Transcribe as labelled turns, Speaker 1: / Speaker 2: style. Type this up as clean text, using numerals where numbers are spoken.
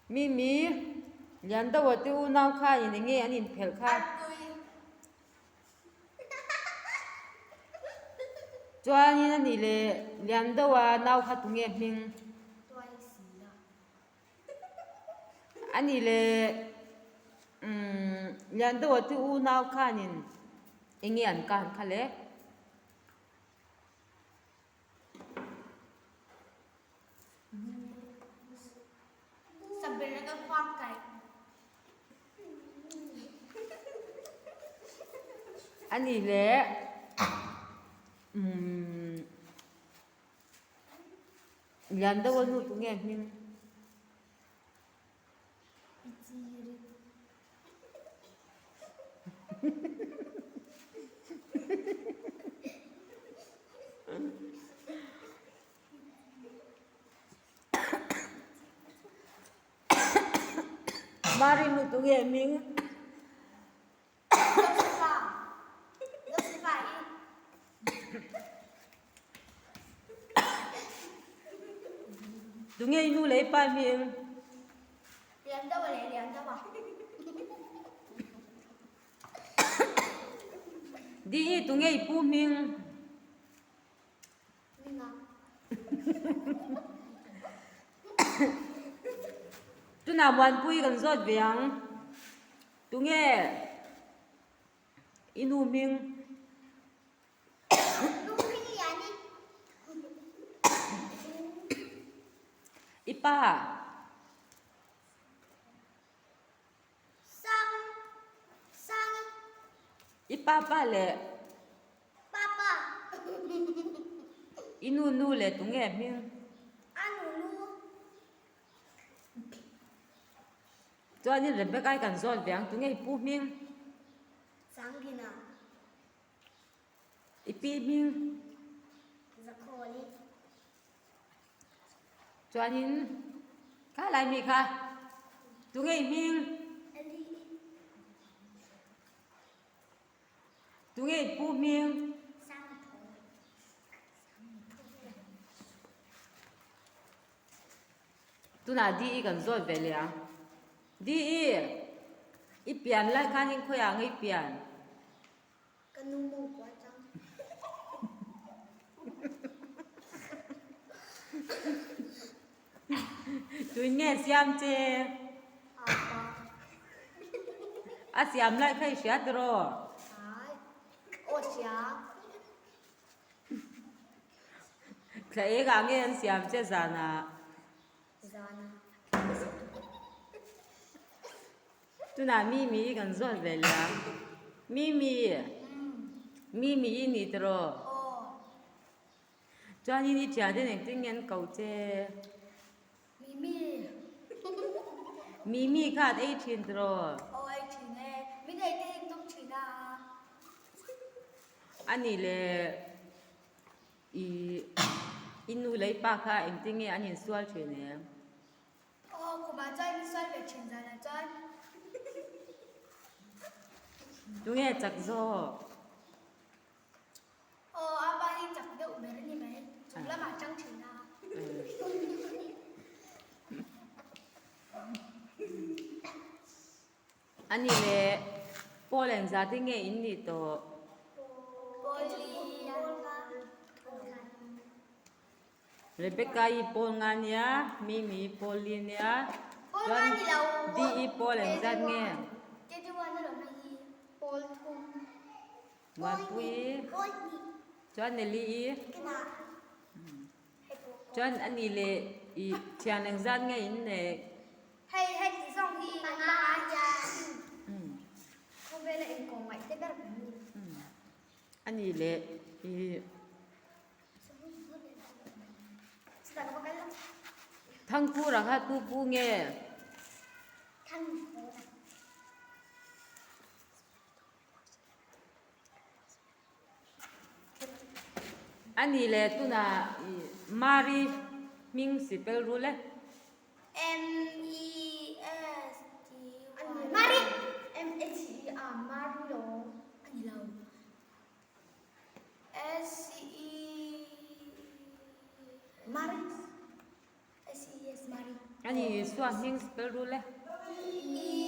Speaker 1: Mimi, Liandoa te unau kha in enge an inphelh kha? Chuanin a nih leh Liandoa nau kha tunge hming? A nih leh umm Liandoa te unau khanin enge an kan kha le? A nih leh umm lian deuh a nu tu nge hming? Mari nu tu nge hming? Tunge i nu leh i pa hming? Di i tunge i pu hming? Tunah Muanpui kan zawt ve ang. Tunge i nu hming? I pa. I pa pa leh. I nu nu leh tunge hming? Chuanin Rebecca-i kan zawt ve ang, tunge i pu hming? I pi hming? Chuanin kha lai mi kha tunge i hming? Tunge i pu hming? Tunah DE kan zawt ve leh ang. DE, i pian lai khanin khawiah nge i pian?
Speaker 2: Ka nu mawngkua atang.
Speaker 1: Tuin nge siam che?
Speaker 2: Apa.
Speaker 1: A siam lai kha i hria tiraw?
Speaker 2: Ai, aw hria.
Speaker 1: Thla engah nge an siam che zanah?
Speaker 2: Zanah.
Speaker 1: Tunah Mimi i kan zawt ve leh ang. Mimi, Mimi i ni tiraw?
Speaker 2: Aw.
Speaker 1: Chuanin i thiante engtin nge an ko che?
Speaker 2: Mimi.
Speaker 1: Mimi kha an ei thin tiraw?
Speaker 2: Aw ei thin e. Min ei te hi tum thin a.
Speaker 1: A nih leh i i nu leh i pa kha engtin nge an insual thin em?
Speaker 2: Aw khumah chuan min sual ve thin zanah chuan.
Speaker 1: Tunge chak zawk?
Speaker 2: Aw a pa hi chak deuh ber a ni mai, chung lamah chang thin a.
Speaker 1: A ni le, Paul engzah te nge in nih tawh? Rebecca i Paul nga nia, Mimi i Paul li nia, chuan Dee i Paul engzat nge? Muanpui chuan Nelly i chuan a ni leh i thian engzat nge in nei? A ni leh i Thangkura kha tu pu nge? A ni leh tunah i Mari hming sipel rul e. Ani Isua hming spell ru le.
Speaker 2: E.